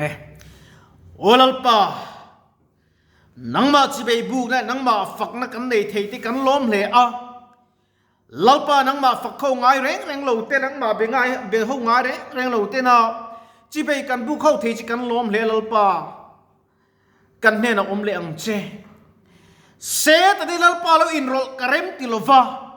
ang e. Aw Lalpa, nangmah chibei bukna leh nangmah fakna kan nei thei te kan lawm hle a. Lalpa nangmah fak ho ngai reng reng lo te, nangmah be ngai be ho ngai reng reng lo te na chibei kan buk ho thei chi kan lawm hle Lalpa. Kan hnenah awm leh ang che. Setani Lalpa lo inrawlh ka rem ti lova.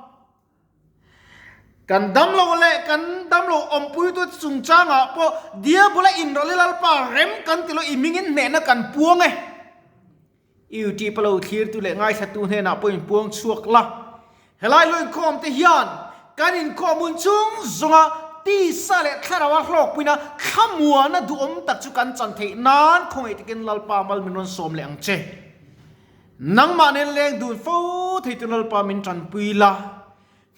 Kan dam lo leh kan dam lo awmpuitu chungchangah pawh Diabula inrawlh i Lalpa rem kan ti lo i mingin hnehna kan puang e. YouTube a lo thlirtu leh ngaithlatu hnenah pawh inpuang chhuak la. Helai lo inkhawm te hian kan inkhawm hun chung zawnga tisa leh thlarau a hlawkpuina thlamuana duhawm tak chu kan chan theih nan khawngaih takin Lalpa mal min rawn sawm leh ang che. Nangmah nen leng dun fo thei tu Lalpa min tanpui la,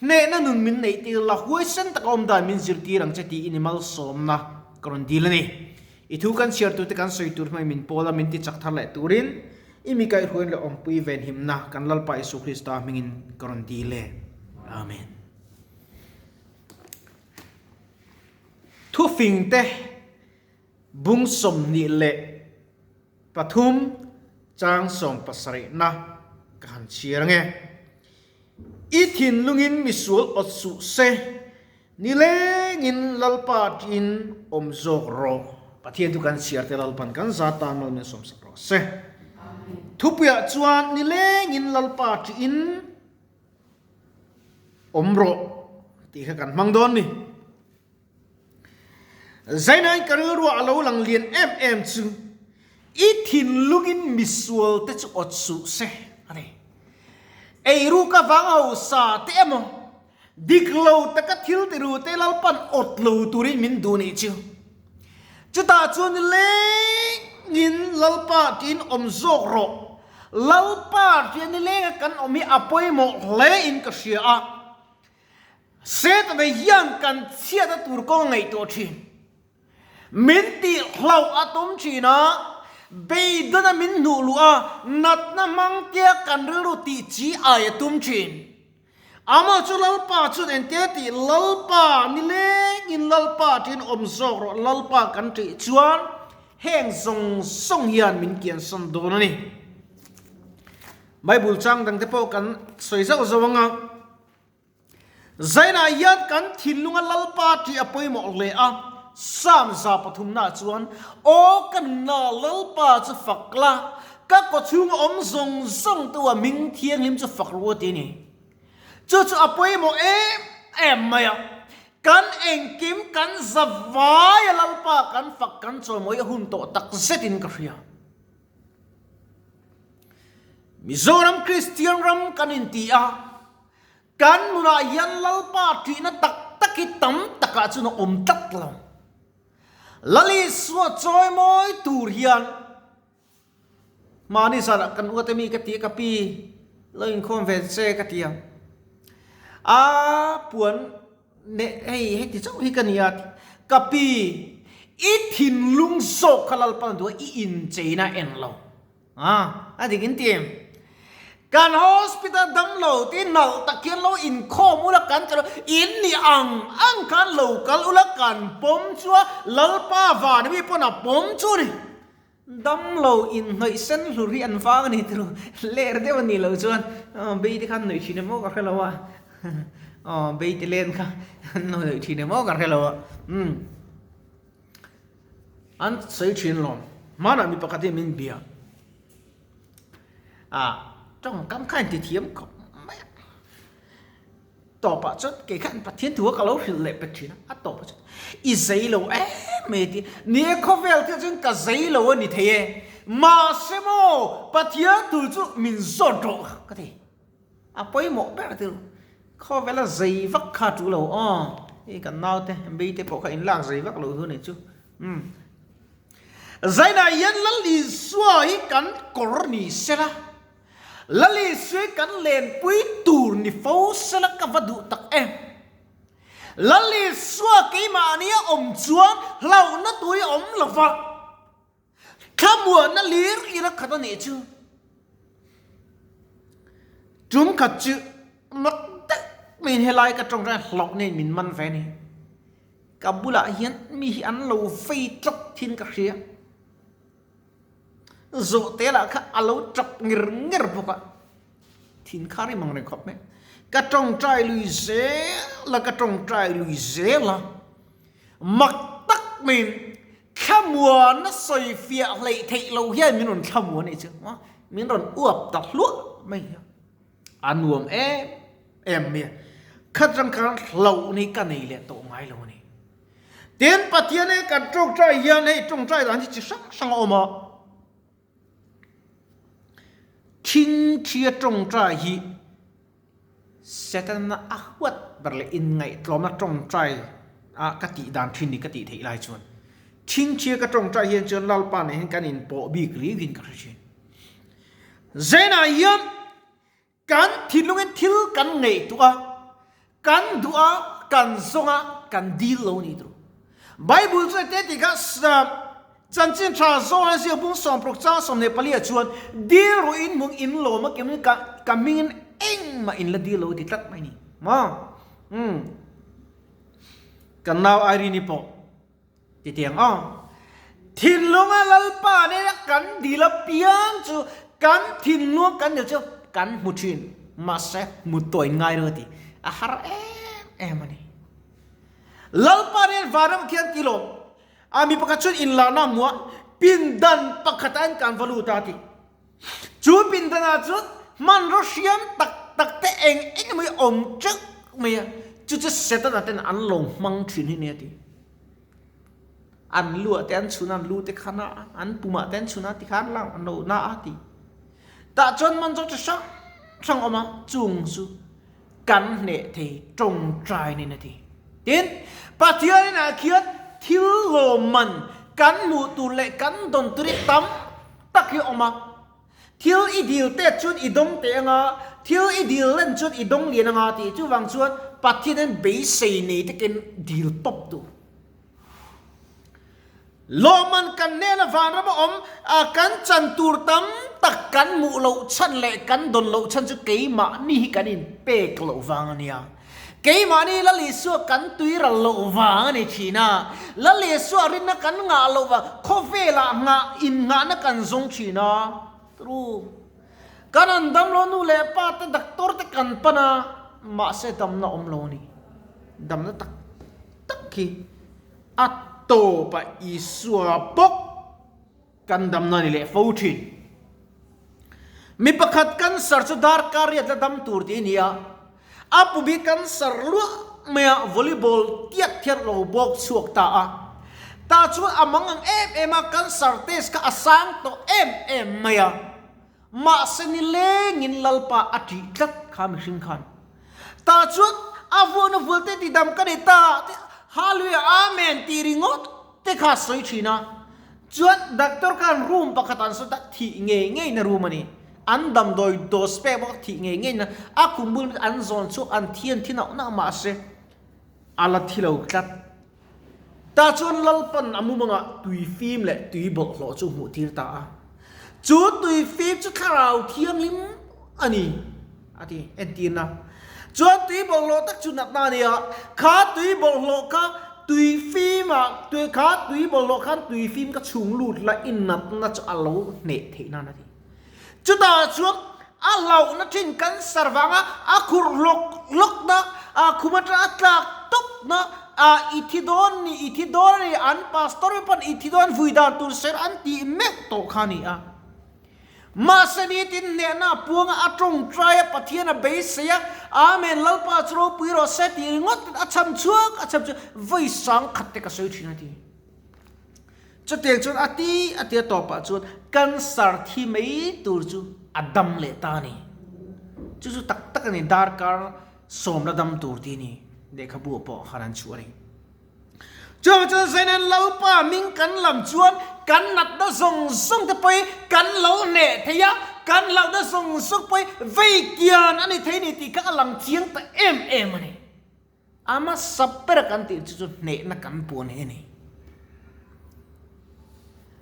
hnehna nun min neih tir la, huaisen taka awm dan min zirtir ang che tiin i malsawmna ka rawn dil a ni. I thu kan chhiar turte kan sawi tur hmangin min pawl a, min ti chak thar leh turin i mi kaihhruain leh awmpui venhimna kan Lalpa Isu Krista hmingin ka rawn dil e. Amen. Thufingte bung 23 chang 70na ka han chhiar ange. I thinlungin misual awt suh se, nilengin Lalpa tiin awm zawk rawh. Pathian chu kan chhiar te Lalpan kan za tan mal min sawmsak rawh se. Thupuiah chuan nilengin Lalpa tiin awm rawh tih kha kan hmang dawn ni. Zainain ka rilruah a lo lang lian em em chu i thinlungin misual te chu awt suh se a ni. Eiru ka vang hausa te emaw, dik lo taka thil ti ru te Lalpan awt lo turin min duh nih chu. Chutah chuan nilengin Lalpa tiin awm zawk rawh. Lalpa tia nilenga kan awm hi a pawimawh hle in ka hria a. Setana hian kan chhiatna tur kawng a ngaihtuah thin. Min tih hlauh a tum thin a, beidawna min hnuh luh a, natna hmang tia kan rilru tih chi ai a tum thin. Amah chu Lalpa chuan engtia tih Lalpa nilengin Lalpa tiin awm zawk rawh Lalpa kan tih chuan heng zawng zawng hian min kiansan dawn a ni. Bible chang dangte pawh kan sawi zauh zauh ang a. Zainah hian kan thinlunga Lalpa tih a pawimawh hle a, Psalm 103 ah chuan, Aw ka nunna Lalpa chu fak la, ka kawchhunga awm zawng zawng tu a hming thianghlim chu fak ru a ti a ni. Chu chu a pawimawh em em mai a, kan engkim kan zavaia Lalpa kan fak kan chawimawi a hun tawh tak zetin ka hria. Mizoram Kristian ram kan inti a, kan nunah hian Lalpa ṭihna tak tak hi tam takah chuan a awm tlat lo. Lal Isua chawimawi tur hian mahni zanah kan uate mi ka ti a, ka pi lo inkhawm ve che ka ti a, a puan Ne, hei heti chauh hi ka ni a, ka pi, i thinlung zawk kha Lalpan duh a, i incheina en lo. A, a dik in ti em? Kan hospital damlo te nalh tak hian lo inkhawm ula kan kal in ni ang ang khan lo kal ula kan pawm chu a, Lalpa van mi pawn a pawm chu a ni. Damlo inhnawih sen hlur hi an vang a ni tiro, ler deuh a nih loh chuan bei te kha an nuih thin em aw ka hre lo a, aw bei te len kha an lo nuih thin em aw ka hre lo a, umm an sawi thin lawm, hmanah mi pakhat hian min bia a, tawngkam kha inti thiam khawp mai a. Tawpah chuan kei khan Pathian thu a ka lo hrilh leh pek thin a, a tawpah chuan i zei lo em mai a ti. Ni e, khawvel te chuan ka zei lo a ni thei e, mahse maw Pathian thu chu min zawt rawh ka ti. A pawimawh ber chu khawvela zei vak kha a tul lo aw, hei kan naute beite pawh kha inlak zei vak lo thu a nih chu. Umm. Zainah hian Lal Isua hi kan kawr ni sela. Lalisui kan lenpui tur ni fo sela ka va duh tak em. Lalisua keimahni a awm chuan hlauhna tui a awm lo va, thlamuanna lir ira khat a nih chu. Tum khat chu mak deuh maiin helai ka tawng chuan hlauhna in min man ve a ni. Ka bulah hian mi hi an lo vei tlat thin ka hria. Zawhte lah kha a lo tap nger nger bawk a. Thin kha rim ang reng khawp mai. Ka tawngtai lui zel a, ka tawngtai lui zel a. Mak tak maiin thlamuan a sawi fiah hleih theih lo hian min rawn thlamuan anih chu. Min rawn uap ta hluah mai a. A nuam em em mai a. Khat rang khan hlauh ni ka nei leh tawh ngai lo a ni. Tin, Pathian he kan tawngtai hian hei tawngtai dan hi chi hrang hrang a awm a. Thingthia tawngtai hi Setana a huat ber leh inngaihtlawmna tawngtai a ka tih dan thin ni ka tih theih lai chuan thingthia ka tawngtai hian chuan Lalpa nen hian kan inpawh bik riau in ka hre thin. Zenah hian Kan thinlungin thil kan ngaihtuah a, kan duh a, kan zawng a, kan dil lo ni tur. Bible chu ete ti kha chanchin tha zawng a ziak bung sawmpruk chang 24 ah chuan dil ruh in mung in lawm a kim ka ka hmingin engmah in la dil lo ti tlat mai ni maw? Umm. Kan nau Irene-i pawh Titiang aw. Thinlunga Lalpa nena kan dil apiang chu kan thinlung kan dil chu kan hmu thin. Mahse, hmu tawi ngai lo a ti. A har em em a ni. Lalpa nen vanram khian ti lo. A mi pakhat chuan inlarna a hmu a, pindan pakhatah hian kan va lut a ti. Chu pindanah chuan hmanraw hriam tak tak te eng eng emaw hi a awm teuh mai a, chu chu Setana ten an lo hmang thin hi nia ti. An luah te an chhun a, an lu te khan a, an pumah te an chhun a ti khan la an lo na a ti. Tah chuan hmanraw chi hrang hrang a awm a, chung chu kan hneh thei tawngtai nen a ti. Tin, Pathian inah khian thil lawmman kan hmuh tur leh kan dawn tur hi tam tak hi a awm a. Thil i dil te chuan i dawng teh anga, thil i dil len chuan i dawng lian anga tih chuvang chuan Pathianin beisei nei takin dil tawp tur. Lawmman kan hnena vanram a awm a, kan chan tur tam tak kan hmuh loh chhan leh kan dawn loh chhan chu keimahni hi kan inpek loh vang a nia. Keimahni Lal Isua kan tui ral loh vang a ni thin a. Lal Isua rinna kan ngah loh vang, khawvelah ngah inngahna kan zawng thin a. True. Kan an dam lo nu leh pa te doctor te kan pan a, mahse damna awm lo a ni. Damna tak tak hi. A tawpah Isua bawk kan damna ni leh fo thin. Mi pakhat cancer chu darkar riat la dam tur tih a ni a, a pumi cancer luah maia volleyball tiat thiat lo bawk chhuak ta a. Tah chuan a mang ang em em a, cancer test kha a sang tawh em em mai a. Mahse nilengin Lalpa a ṭih tlat kha mihring khan. Tah chuan a vuahna vualte ti dam ka nei ta tih Hallelujah Amen tih ringawt te kha a sawi ṭhin a. Chuan doctor khan room pakhat an sawi ta thih ngei ngeina room a ni. An damdawi dose pek bawk a thih ngei ngeina a khum bul an zawn chhuak an thi an thi nauh nauh mahse a la thi lo tlat. Tah chuan Lalpan a mumangah tui fim leh tui bawlhhlawh chu hmuh tir ta a. Chu tui fim chu Thlarau Thianghlim a ni, a ti entirna. Chuan tui bawlhhlawh tak chu natna a ni a, kha tui bawlhhlawh kha tui fimah, tui kha tui bawlhhlawh khan tui fim ka chhung lut la i natna chu a lo hneh theih nan a ti. Chutah chuan a hlauhna thin cancer vanga a khurh hlawk hlawkna, a khum atanga a tlak tawpna, a i thi dawn ni, i thi dawn a ni, an pastor te pawn i thi dawn vui dan tur ser an tih meuh tawh kha a ni a. Mahse nitin hnehna a puang a, a tawngtai a, Pathian a beisei a, Amen Lalpa chu ropui rawh se tih ringawt a cham chhuak a cham chhuak, vawi sang khat te ka sawi thin a ti. Chutiang chuan a ti a tia tawpah chuan cancer thi mai tur chu a dam leh ta a ni. Chu chu tak tak a ni, darkar sawm la dam tur tih a ni, lehkhabu ah pawh khan an chhuah a ni. Chuvang chuan Zainan Lalpa hming kan lam chuan kan natna zawng zawng te pawh hi kan lo hneh thei a, kan hlauhna zawng zawng pawh hi vei kian a ni thei a ni tih kha a lang chiang ta em em a ni. A hmasa ber kan tih chu chu hnehna kan puan hi a ni.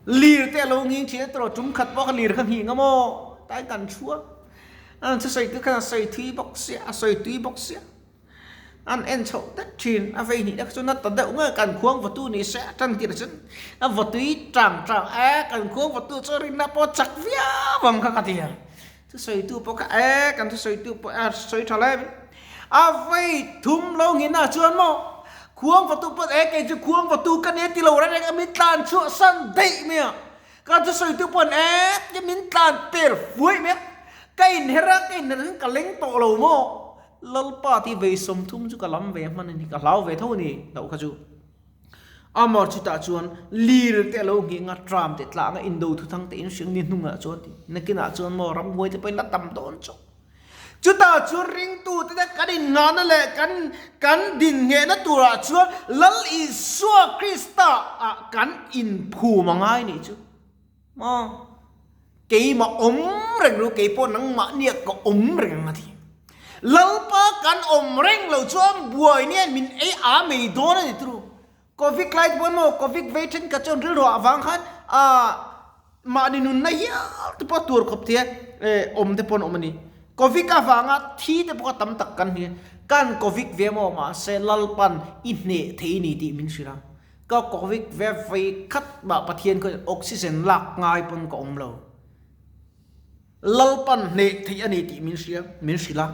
Lir te a lo nghing thin a tawh tum khat pawh kha lir kha nghing a maw tain kan thu a, an thusawi tu khan a sawi thui bawk sia, a sawi tui bawk sia. An en chhoh dat thin a vei hnih na kha chu na ta deuh nge kan khuang vatu ni se a tan tirh chuan a vatui tang tang e kan khuang vatu chu rinna pawh chak viau ang kha ka ti a thusawitu pawh kha e kan thusawitu pawh a sawi tha lai a vei thum lo nghin ah chuan maw khuang vatu pawh e kei chu khuang vatu ka nia ti lo reng reng a min tlan chhuah san daih mai a ka thusawitu pawh e ti min tlan per fuai mai a ka inher a ka inher hian ka leng tawh lo maw. Lalpa tih vei 30 chu ka lam ve hman a ni, ka hlau ve tho a ni loh kha chu. Amar chutah chuan lir te a lo nghing a, tram te tlang a, indo thuthang te in hring ni hnungah chuan ti nakinah chuan maw ramhuai te pawhin la tam dawn chauh. Chutah chuan ringtu te te kan innghahna leh kan kan din nghehna turah chuan Lal Isua Krista ah kan inphum a ngai nih chu. Maw? Keimah awm reng ru, kei pawh nangmah nia ka awm reng a ti. Lalpa kan awm reng lo chuan buai nia min ei a mei dawn a ni turu. Covid lai te pawh maw, Covid vei thenkhat chuan rilru ah vang khan ah mahni nunna hial te pawh tur khawp thei a awm te pawh an awm a ni. Covid avanga thi te pawh kha tam tak kan hria. Kan Covid ve maw mahse Lalpan i hneh thei ni tih min hrilh a. Ka covid ve vei khat mah Pathian khaw oxygen lak ngai pawn ka awm lo. Lalpan hneh theih a ni tih min hria, min hrilh a.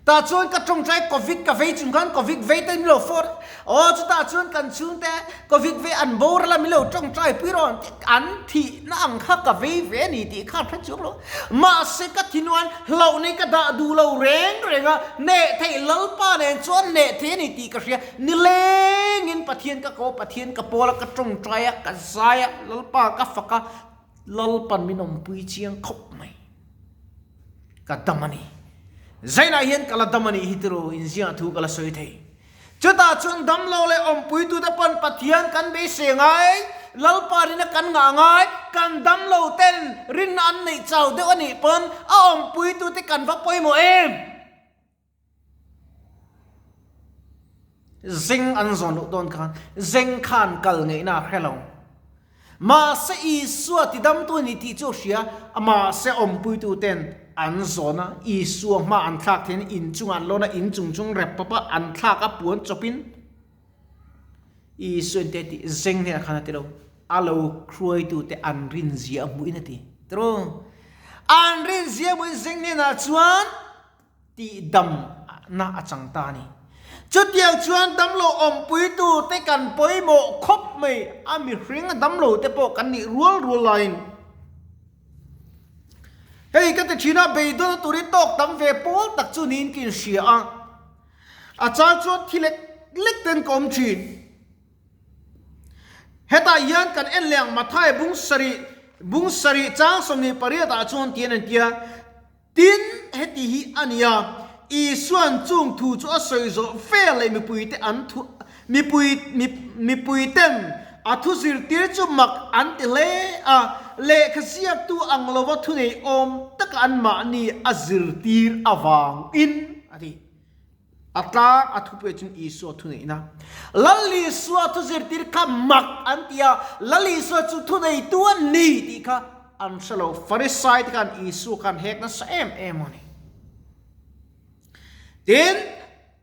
Tah chuan ka tawngtai covid ka vei chung khan covid vei te min lo phone a, aw chutah chuan kan chhungte covid vei an boral a min lo tawngtai pui rawn tih an thihna ang kha ka vei ve a ni tih kha an hre chuang lo. Mahse ka thinuan hlauh nei ka dah duh lo reng reng a, hneh theih Lalpa nen chuan hneh thei a ni tih ka hria. Nilengin Pathian ka ko, Pathian ka pawl a, ka tawngtai a, ka zai a, Lalpa ka fak a, Lalpan min awmpui chiang khawp mai. Ka dam a ni. Zainah hian ka la dam a nih hi tiraw inziangah thu ka la sawi thei. Chutah chuan damlo leh awmpuitute pawn Pathian kan beisei ngai, Lalpa rinna kan ngah ngai, kan damlo ten rinna an neih chau deuh a nih pawn a awmpuitute kan va pawimawh em? Zeng an zawn loh dawn khan zeng khan kal ngeihna a hre lo. Mahse Isua tidamtu a ni tih chu a hria, mahse awmpuitu ten an zawn a, Isua hma an thlak thein in chungah an lawn a, in chung chung rep pawp a an thlak a puan chawpin Isua in te tih zeng hnenah khan a ti lo, a lo hruaitute an rinzia a hmuhin a ti. Tiraw? An rinzia a hmuhin zeng hnenah chuan Tihdamna a chang ta a ni. Chutiang chuan damlo awmpuitu te kan pawimawh khawp mai a, mihring damlo te pawh kan nih rual rual laiin hei ka ti thin a, beidawn tur hi tawk tam ve pawl tak chu niin ka inhria a, a chang chuan thi lek lek ten ka awm thin. Hetah hian kan en leh ang Mathai bung sarih bung sarih chang 28 ah chuan tian an tia. Tin, heti hi a ni a, Isua'n chung thu chu a sawi zawh vel leh mipuite an thu, mipui, mipuiten a thu zirtir chu mak an ti hle a, lehkha ziaktu ang lova thunei awm taka anmahni a zirtir avangin a ti. A tlang a thupui ah chuan Isua thuneihna. Lal Isua thu zirtir kha mak an ti a, Lal Isua chu thuneitu a ni tih kha an hre lo. Farisai te khan Isua khan hek nasa em em a ni. Tin,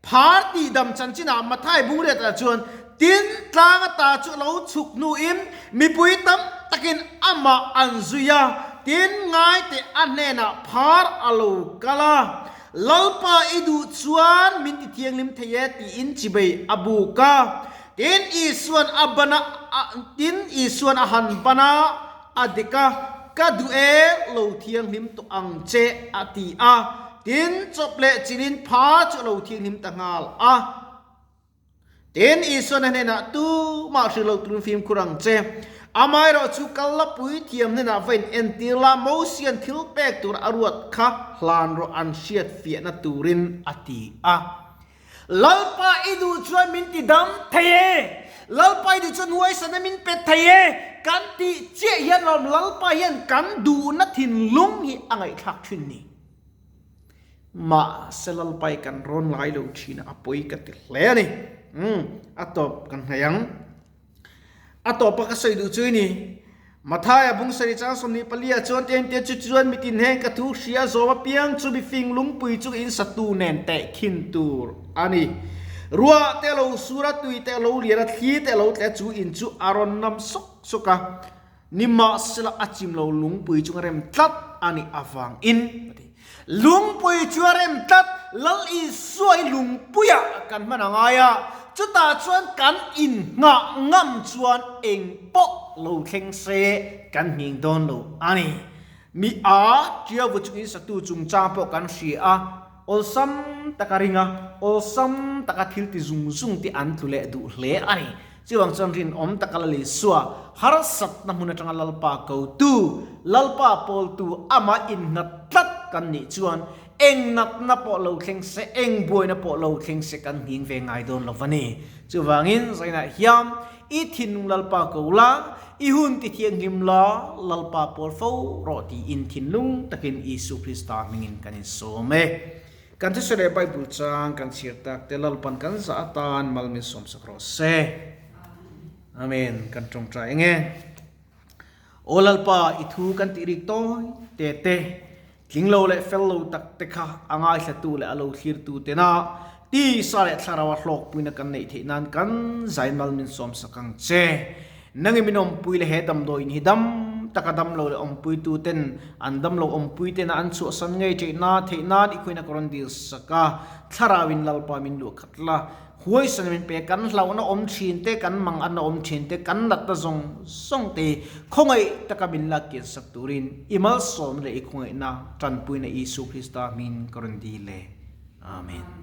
phar tihdam chanchinah Mathai bungriatah chuan, Tin, tlang ata chu a lo chhuk hnuin mipui tam takin amah an zui a, tin, ngaite a hnenah phar a lo kal a. Lalpa i duh chuan min ti thianghlim thei e tiin chibei a buk a. Tin Isuan a ban a, tin Isuan a han ban a, a dik a, Ka duh e, lo thianghlim tawh ang che a ti a. Tin chawp leh chilin pha chu a lo thianghlim ta nghal a. Tin, Isuan a hnenah, Tumah hrilh loh turin fimkhur ang che. Amaherawh chu kal la puithiam hnenah va in entir la, Mosian thil pek tur a ruat kha hlan rawh an hriat fiahna turin a ti a. Lalpa i duh chuan min ti dam thei e, Lalpa i duh chuan huaisana min pe thei e, kan tih chiah hian lawm Lalpa hian kan duhna thinlung hi a ngaihthlak thin ni. Mahse Lalpai kan rawn lai lo thin a, a pawi ka ti hle a ni. Umm, a tawp kan hnaih ang. A tawpa ka sawi duh chu i ni. Mathaia bung sarih chang 24 ah chuan tiang te chu chuan mitin heng ka thu hria zawm apiang chu mifing lungpui chu in satu nen tehkhin tur a ni. Ruah te a lo sur a, tui te a lo lian a, thli te a lo tle a, chu in chu a rawn nam sawk sawk a. Nimahsela a chim lo lungpui chung a rem tlat a nih avang in a ti. Lungpui chu a rem tlat, Lal Isua hi lungpuiah kan hman a ngai a, chutah chuan kan innghah ngam chuan eng pawh lo thleng se kan nghing dawn lo a ni. Mi a ṭiau chung in satu chungchang pawh kan hria a, awlsam taka ring a, awlsam taka thil ti zung zung te an tlu leh duh hle a ni. Chuvang chuan rinawm taka Lal Isua, harsatna hmun atanga Lalpa kotu, Lalpa pawltu, amah innghat tlat kan nih chuan eng natna pawh lo thleng se, eng buaina pawh lo thleng se kan nghing ve ngai dawn lo va ni. Chuvangin zainah hian i thinlung Lalpa ko la, i hun ti thianghlim la, Lalpa pawl fo rawh tiin thinlung takin Isu Krista hmingin kan insawm e. Kan thusawi leh Bible chang kan chhiar tak te Lalpan kan zah atan mal min sawmsak rawh se. Amen. Kan tawngtai eng e. Aw Lalpa, i thu kan tih rik tawi te te, tling lo leh fel lo tak te kha a ngaithlatu leh a lo thlirtu tena tisa leh thlarau a hlawkpuina kan neih theih nan kan zai mal min sawmsak ang che. Nang i min awmpui leh he damdawiin hi dam taka dam lo leh awmpuitu ten an dam lo awmpui tena an chhuahsan ngei theih na theih nan i khuaina ka rawn dil sak a, Thlarauin Lalpa min luah khat la, huaisan min pe, kan hlauhna awm thin te, kan manganna awm thin te, kan natna zawng zawng te khawngaih taka min la kian sak turin i malsawmna leh i khawngaihna tanpuina Isu Krista hmingin ka rawn dil e. Amen.